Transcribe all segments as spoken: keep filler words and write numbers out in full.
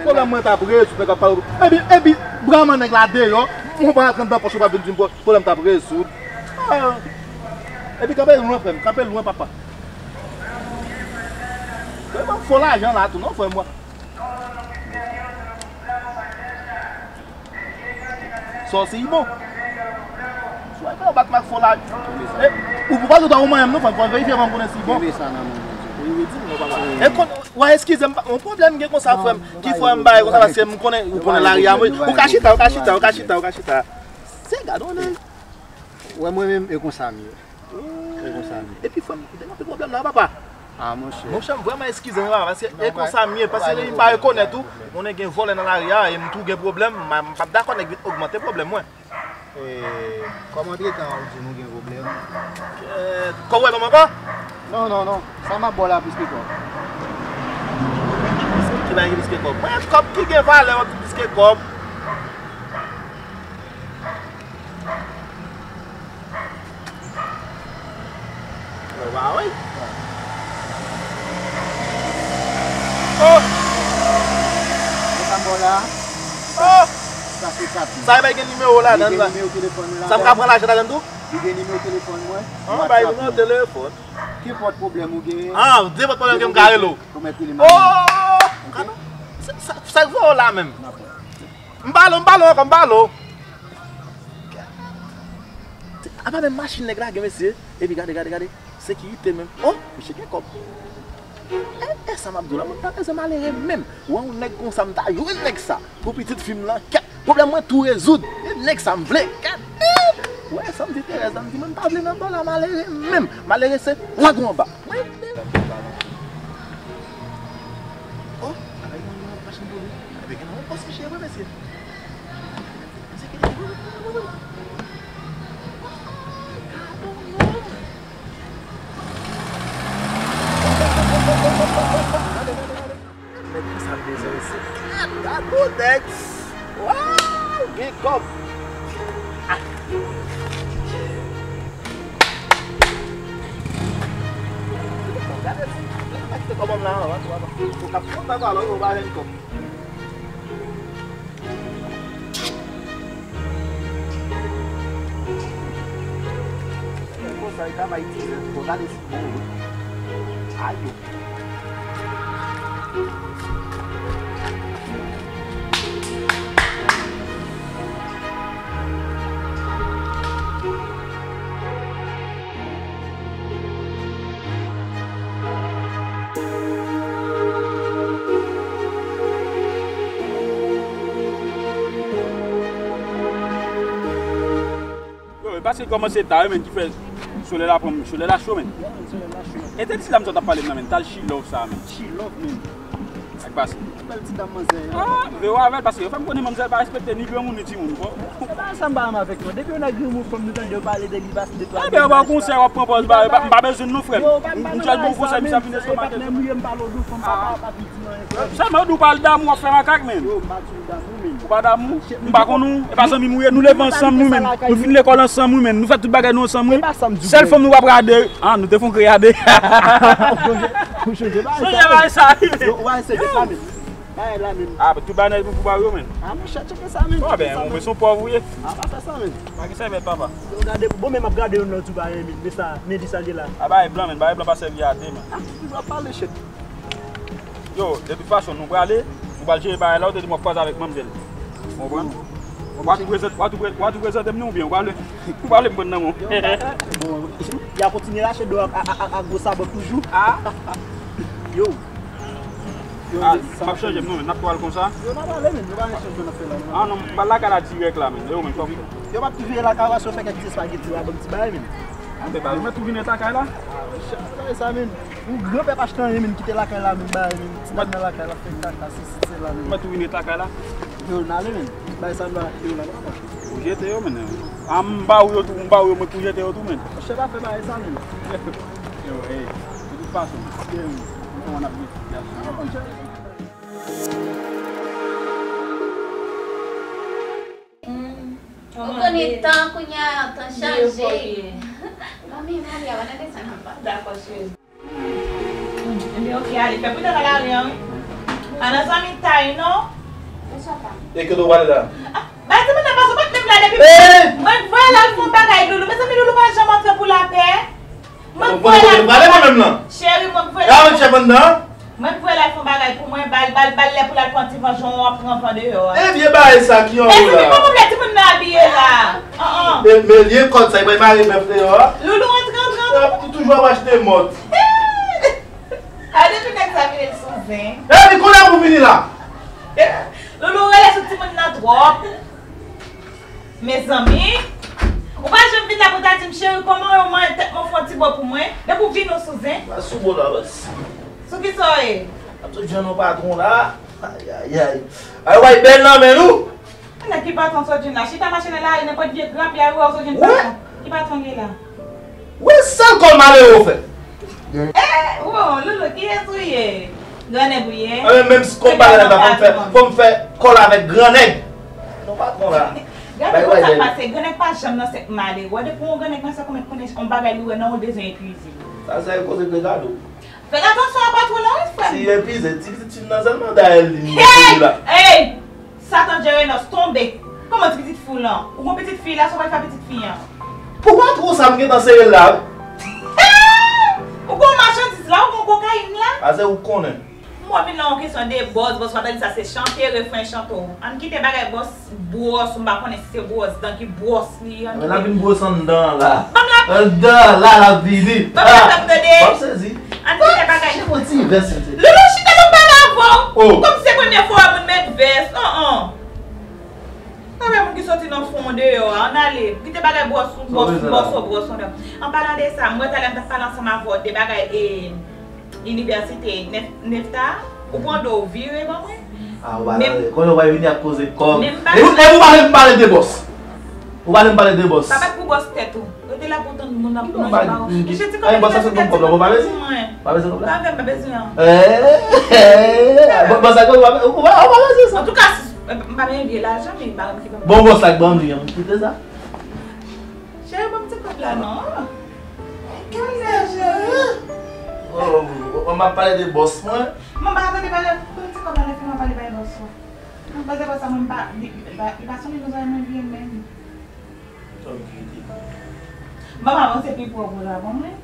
Pwoblèm mwen t ap rezoud, nèg ap pale. Epi, epi, bra mwen nèg la deyò, mwen pa rantre anndan pòch ou pa vin di m pwoblèm t ap rezoud. Ah. Epi kanpe lwen, frè m, kanpe lwen, papa. Fò lajan la tou, non, frè m. Sa se bon. Swa fè yon bat mak fò la. Eh, ou pou pa sot a ou manyen m non, fò, fò verifye avan m konnen si bon. Kenbe sa nan men w, Bondye. Wi, wi, di m non, papa. E kon, w a eskize m, yon pwoblèm gen konsa, frè m, ki fè m bay konsa, paske m konnen, ou konnen lari a, wi. Ou ka chita, ou ka chita, ou ka chita, ou ka chita. Se gade, on nèg. Wè, mwen menm, e konsa m ye. E konsa m ye. Epi, frè m, ou te nan pwoblèm la, papa. Ah, monchè. Monchè, m vrèman eskize m, papa, paske e konsa m ye, paske depi m pa rekonèt ou, konnen gen vòlè nan lari a, e m tou gen pwoblèm, m, m p ap dakò nèg vin ogmante pwoblèm mwen. E, kòm antretan ou di nou gen pwoblèm? Eh, kòb ou wè ban m ankò? Non, non, non. Sa m ap ba w la plis ke kòb. Ki bagay ki plis ke kòb? Mwen, kòb ki gen valè, wè, ki plis ke kòb. Yo, ba wi. Oh! Sa m ba w la? Oh! Sa se kat mil. Sa e bay gen nimewo ladan la? Li gen nimewo telefòn mwen ladan. Sa m ka pran lajan ladan tou? Li gen nimewo telefòn mwen. Ah, bay nimewo telefòn. Kenpòt pwoblèm ou genyen. Ah, nenpòt pwoblèm ke m ka rele w. Ou mèt rele m. Oh! Sa, sa, sa k voye w la menm? M pale w, m pale w ankò, m pale w. Apa menm machin nèg la gen, mesye. Epi gade, gade, gade. Sekirite menm. Oh, misye gen kòb. E, e sa m ap di w la, mwen pa bezwen malere menm. Wè yon nèg konsa, m ta jwenn nèg sa. Pou pitit fi m lan, kèt. Pwoblèm mwen tou rezoud. E nèg sa m vle. Kèt. Wè sa m di Terèz la, m di mwen m pa vle nan bò la malere menm. Malere se lage w anba. Mwen, oh, bagay mwen nan machin pou li. Epi gen yon pòs misye vre, mesye. Misye gen yon pòs. Gade yon nonm. Gade, gade, gade. Nèg ki sa m bezwen isi. Gad, gad, gad, nèg. Waw, gen kòb. Ah. Gade, gade, gade, kòb la, w ap kontan, w ap kontan, w ap kontan, w ap kontan. Konsa, e travay ti jèn, fò gade si bon, wi. Ayo. Yo, e paske kòmanse ta, wi, men ki fè solèy la pran m, solèy la cho, men. Solèy la cho. E te di la m sot ap pale m nan, men, tal She Love sa, men. She Love, men. Ak pase. Bèl ti dam manzè. Ah, vero avè l, paske yo fè m konnen manzè pa respekte ni granmoun ni timoun, bò. Se pa sa m pa renmen avèk yo. Depi yon nèg granmoun fanm nou tande yo pale de li, pase de twa. Ebyen, w ap pran konsèy, w ap pran pòz, ba, ba, m pa bezwen nou, frè m. Yo, pa, m pa, m jis ba w konsèy, misye ap vin estomaken. Patnè m ye, m pale w dousan, pa, pa, pa vin di m anyen, frè m. Sèlman yo di w pale damou, w ap fè makak, men. Yo, m pa di w damou, men. Ou pa damou? M pa konn ou. E pa zanmi m ou ye, nou leve ansanm nou menm. Nou fin lekòl ansanm wi menm. Nou fè tout bagay nou ansanm wi. Sèl fanm nou pa prale. Ah, nou te fon kreyade. Ou chonje, ou chonje bagay sa. Chonje bagay sa wi menm. Yo, ou pa ensekèt la menm. Bagay la menm. Ah, tout bagay pou pa yo menm. Ah, monchè, tcheke sa menm. Bon, ben, ou se yon pòv ou ye. Ah, pa fè sa menm. Pa gen sèvèt, papa. Yo, gade, bon, men m ap gade yon lòt tou bagay menm. Men sa, men di sa l ye la. Ah, bagay blan menm, bagay blan pa sèvi a de menm. Ah, ou ap pale, chèf. Yo, de tout fason, nou prale, nou pral jere bagay la, ou te di m w ap kwaze avèk manmzèl. Ou konprann? W a tou prezante, w a tou pre-, w a tou prezante m li oubyen ou prale, ou prale m pran nan men w? Yo, bon, y a kontinye rache do a, a, a, a, a gwo sabòt toujou. Ah. Yo. Yo, ah, m ap chanje m non, men n ap pral konsa. Yo, n ap ale, men, nou pa gen chanjman n ap fè la, non. Ah, non, m pral lakay la dirèk la, men. Yo, men, fòk. Yo, m ap tou vire lakay la, si yo fè kèk ti espageti la, ban m ti bagay, men. Anben, ba, ou mèt tou vin ret lakay la? Bagay sa menm. Yon granpè pa achte anyen menm, kite lakay la menm, bagay menm. Ti dam nan lakay la fè kaka, se si se la menm. Ou mèt tou vin ret lakay la? Yo, n ale menm. Bagay sa nou achte yo la, papa. Ou jete yo, menm. A, m ba ou yo tou, m ba ou yo, mwen pou jete yo tou, menm. Chè pa fè bagay sa menm. Yo, hey, de tout fason, m konn ap jete. Ou konnen tan kounye a, tan chanje. Manmi, Maria, w ap desann anba. Dakò, cheri. Ebyen, oke, ale, fè pita nan lari an, wi. Pa nan zanmi tay, non. E ke do wale la? Ah, bay timoun nan pase, ou pa t menm la depi. Mwen voye l al fè yon bagay, Loulou. Mezanmi, Loulou pa janm antre pou lapè. Mwen voye l al fè yon bagay. Cheri, mwen voye l al fè yon bagay. Mwen voye l al fè yon bagay pou mwen, ba l, ba l, ba l lè pou l al pran ti van jan w ap pran van deyò a. E vye bagay sa ki anwo la. Mezanmi, kòman w vle timoun nan abiye la? An, an. Men, men vye kòd sa, li pral mare bèf deyò a. Loulou, antre, antre, antre. Li toujou ap achte mòd. A, depi nèg sa vini l sou zen. Epi kounye a pou vini la. Loulou, rele sou timoun nan twòp. Mezanmi, ou pa janm vin la pou ta di m, cheri, kòman yo, mwen, tèt mwen fè yon ti bò pou mwen. Depi w vin ou sou zen. Pa sou bò la, bas. Sou ki sa w ye? Ap sot jwenn yon patwon la. Ayayay. Ay, w ay bèl nan men nou. Nèg ki patwon sot jwenn la. Chita mache nan lari, nenpòt vye grapyay ou wè ou sot jwenn patwon. Ki patwon li ye la? Wè sèl kòl malere w fè. Eh, oh, Loulou, kiyès ou ye? Grannèg ou ye? Anben, menm si kòm bagay la, fò m fè, fò m fè kòl avèk grannèg. Non, patwon la. Gade kòman sa pase, grannèg pa janm nan sèk malere. Wè depi yon grannèg nan sèk ou mèt konnen yon bagay li wè nan ou bezwen epuize. Sa, sa e koze Fredado. Fè atansyon a patwon nan, wi, frè m. Si epuize, ti pitit fi m nan sèlman dayè li, li la. Hey! Satan Jerenos tonbe. Kòman ti pitit fi w lan? Ou gon pitit fi la, sa w pral fè pitit fi an? Pou patwon sa, m gentan sere l la, wi. Ou gon machandiz la, ou gon kokayin la? Ase ou konnen. M wè vin la yon kesyon de bòs, bòs pa ta di sa se chante, refren chante w. Ann kite bagay bòs, bwòs, m pa konnen si se bwòs dan ki bwòs li, ann kite. N ap vin bwòs anndan an la. Anndan an la, n ap vini. Ban m laptòp tande. W ap sezi. Ann kite bagay. Chèf yon ti vès, mesye. Loulou, chita, ban m pale avè w. Oh. Kòm se premye fwa w wè moun met vès. An, an. Sa fè moun ki soti nan fon deyò a. Ann ale. Kite bagay bwòs, bwòs, bwòs, bwòs anndan. An palan de sa, m wè talè m t ap pale ansanm avè w de bagay, e, inivèsite Nef-, Nefta, ou pran do w vire ban mwen. Ah, ou pa tande. Kounye a ou pral vini ak koze kòb. Epi ou pale, m pale de bòs. Ou pale, m pale de bòs. Pa bat pou bòs tèt ou. Rete la pou tann moun ap manje ba ou. Mesye ti kòb inivèsite ti kòb pou mwen. Pa bezwen kòb la? Pa bezwen kòb la? Pa bezwen an. Eh, eh, bòs la, ou pa, ou pa, ou pa bezwen sa. Antouka, m pa gen vye lajan, men m pa renmen ki ban m. Bon, bòs la k ban m li an, kite sa. Cheri, ban m ti kòb la non. Kòb la, cheri. Oh, m ap pale de bòs mwen. Mwen pa tande pale, pran ti kòb la, lè fini w ap pale bay bòs ou. Mwen panse bòs sa, mwen pa, li, li pa, li pa sonje nou zòrèy mwen vye menm. Tòm ki rete. Ban m avanse pi pwòp ou la, ban mwen.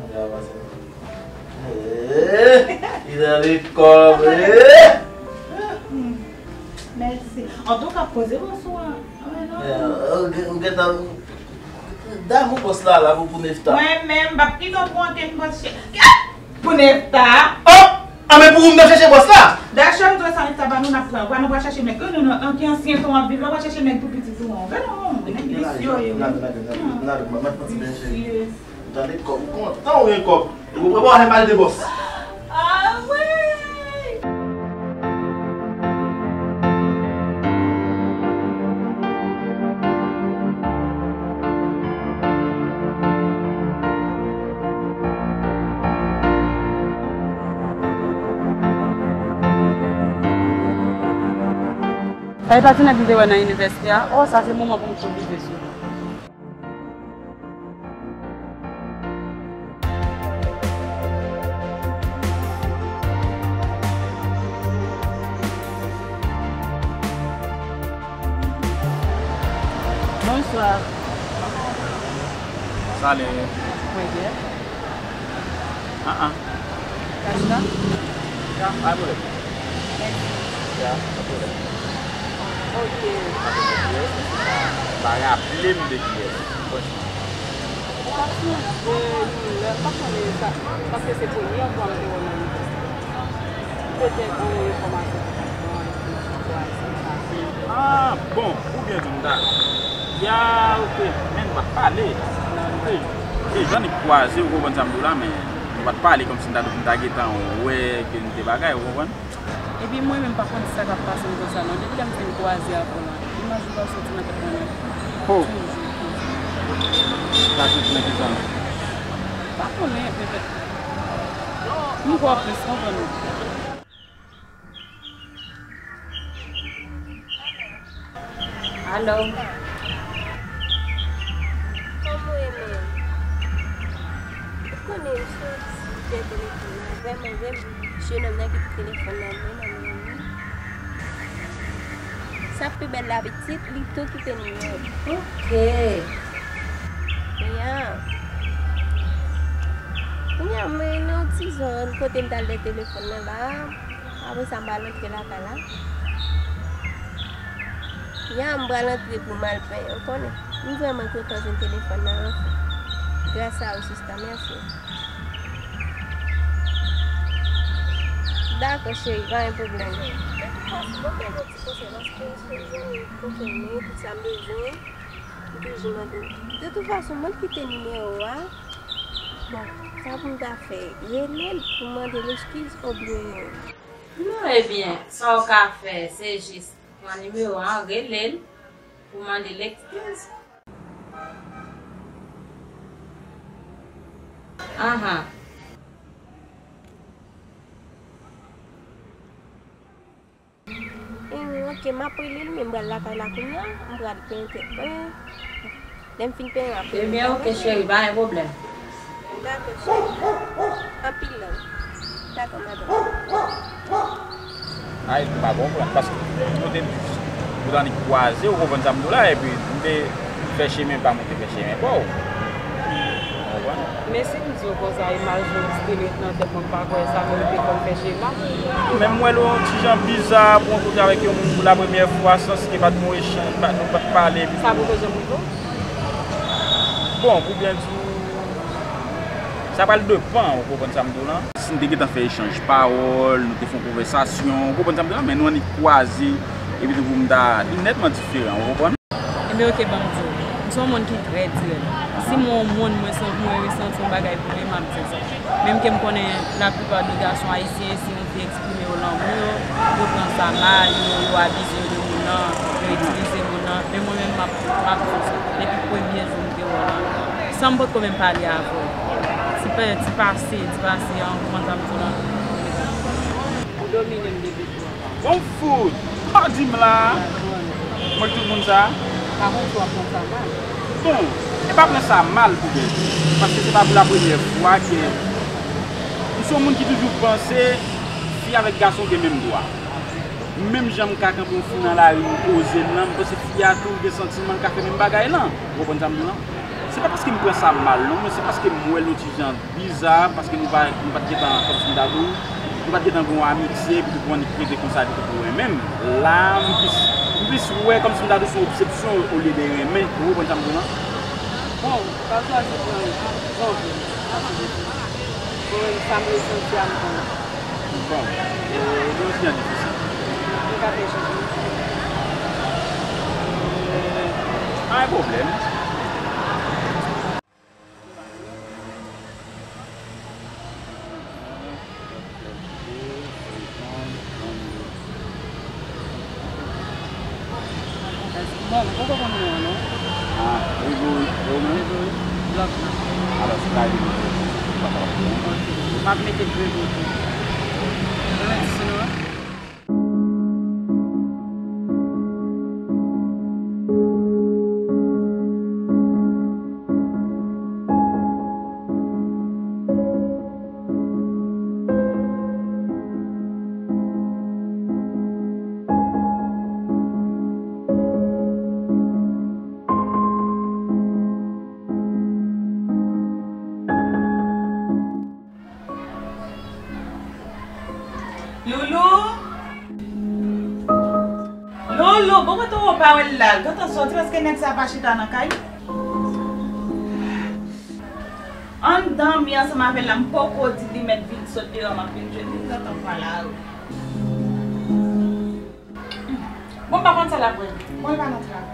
Ann avanse. Eh, li nan lekòl, eh. Hmm. Mèsi. Antouka, poze bòs ou an. Ou gen, ou gentan damou bòs la, la pou, pou Nefta. Mwen menm, m p ap kite w pou ankenn bòs chè. Pou Nefta. Oh! Anben pou ou m t ap chèche bòs la. Dayè, chè m dwe sa Nefta ba nou, n ap pran. Ou pa nou pral chèche nèg. Gade nou, anki ansyen tan w ap viv la, w ap chèche nèg tou piti tou an. Gade nou, nèg visye yo ye. Visye. Ou tande kòb, ou kontan ou gen kòb. Ou prepare pale de bòs. Ah wi! Sa e pa ti nèg m te wè nan inivèsite a? Oh, sa se moman pou m tou rive sou li. Bonswa. Salut. Mwen byen. Ah, ah. Kach la? Ya, pa pwoblèm. Mèsi. Ya, pa pwoblèm. Ok. Pa pwoblèm. Kiyès? Pa raple m de kiyès, franchman. Ou pa sonje yon lè, m pa konnen sa, paske se premye fwa m te wè w nan inivèsite. M te gen yon enfòmasyon pou w ta pran, enfòmasyon pou w al, se sa. Ah, bon, ou byen di m sa. Ya, ok, men n pa t pale. Ok. E jan n kwaze, ou konprann sa m di w la, men nou pa t pale kòmsi m ta, m ta gentan wè ke n te bagay, ou konprann? Epi mwen menm pa konn sa k ap pase m konsa non. Depi lè m fin kwaze avè w la, imaj ou pa soti nan tèt mwen non. Oh. Toujou, toujou. Sa soti nan ki sans? Pa konnen, petèt. M kwè w plis konprann mwen. Alo. Kòman w ye menm? Ou konnen m soti dèyè telefòn nan. Vrèman, vrèman, jenòm nan ki te telefòn nan mwen nan men mwen. Sa pi bèl la pitit, li tou kite nimewo. Ok. Ya. Kounye a, mwen nan yon ti zòn kote m t al dèyè telefòn nan la. Apre sa, m pral antre lakay la. Ya, m pral antre pou m al penyen, ou konnen. M vrèman kontan jwenn telefòn nan anfen. Gras a ou, sista, mèsi. Dakò, cheri, pa gen pwoblèm. De tout fason, ban m yon ti konsèy, paske m se yon zanmi kokenn, tout sa m bezwen, m toujou mande w. De tout fason, mwen kite nimewo a. Bon, sa pou m ta fè? Rele l pou mande l eskiz oubyen? Non, ebyen, sa w ka fè, se jis pran nimewo a, rele l pou mande l eskiz. Anhan. Hmm, ok, m ap rele l, men m pral lakay la kounye a, m pral penyen tèt mwen. Lè m fin penyen, m ap rele l. Ebyen, ok, cheri, pa gen pwoblèm. Dakò, cheri. Anpil love. Dakò, madanm. Ay, m pa konprann, paske m te di w, nou t annik kwaze, ou konprann sa m di w la, epi m te fè chemen pa m, ou te fè chemen pa w. Ou konprann? Men si m di w konsa, imaj ou rete nan tèt mwen, m pa kwè sa merite fò m fè chemen. Men m wè l yon ti jan biza pou w rankontre avèk yon moun pou la premyè fwa, sanske pa t gen yon echanj, pa, nou pa t pale. Sa pou bezwen pwouve w? Bon, pou byen di w, sa pral depann, ou konprann sa m di w lan. Si n te gentan fè echanj pawòl, nou te fè yon konvèsasyon, ou konprann sa m di w lan, men nou annik kwaze, epi tou pou m ta, li nètman diferan, ou konprann? Ebyen, ok, ban m di w. M se yon moun ki trè dirèk. Si m wè yon moun, mwen san-, mwen resanti yon bagay pou li, m ap di sa. Menm ke m konnen laplipa de gason ayisyen, si yon fi eksprime yo lanmou yo, yo pran sa mal, yo, yo abize yo de moun nan, yo itilize moun nan. Men mwen menm, m ap, m ap di w sa. Depi premye jou m te wè w lan, san m potko menm pale avè w. Ti pa, ti pase, ti pase an, kòman sa m di w lan? Ou domine m depi Bon fout! Pa di m la! Mwen tout moun sa? Pa konn si w ap pran sa mal. Bon, e pa pran sa mal pou byen di. Paske se pa pou la premyè fwa ke m se yon moun ki toujou panse fi avèk gason gen menm dwa. Menm jan m ka kanpe yon fi nan lari, m poze m lan, m panse fi a tou gen santiman, l ka fè menm bagay lan. Ou konprann sa m di w lan? Se pa paske m pran sa mal non, men se paske m wè l yon ti jan biza, paske nou pa, nou pa t gentan, kòmsi m ta di w, nou pa t gentan gen yon amitye, epi tou pou annik rete konsa, epi tou pou renmen m. La, m plis, m plis wè kòmsi m ta di w se yon obsesyon olye de renmen, ou konprann sa m di w lan? Bon, pa swazi pran zanmi, pa sou de sou. Bon, sa m resanti a m konnen. Bon, e, e yon ti jan difisil. Ou ka fè chanje. Pa gen pwoblèm. Bon, m poko konn non an non. Ah, Gregory, e ou menm? Gregory. Love nan. Alò, se la li mete. M ap mete Gregory tou. Mwen mete sou non an. Loulou! Loulou, bon, kote w pa wè l la? L gentan soti paske nèg sa pa chita nan kay. Ann dòmi ansanm avè l la, m poko di li mèt vin sot deyò, m ap vin jwenn li, l gentan pran lari. Bon, m pa konn sa l ap wè. Bon, l pa nan travay.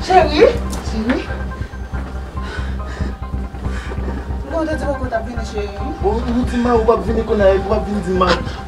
Cheri, cheri. Non, ou te di poko t ap vini, cheri. Bon, ou di m a, ou p ap vini kounye a, ou p ap vin di m a.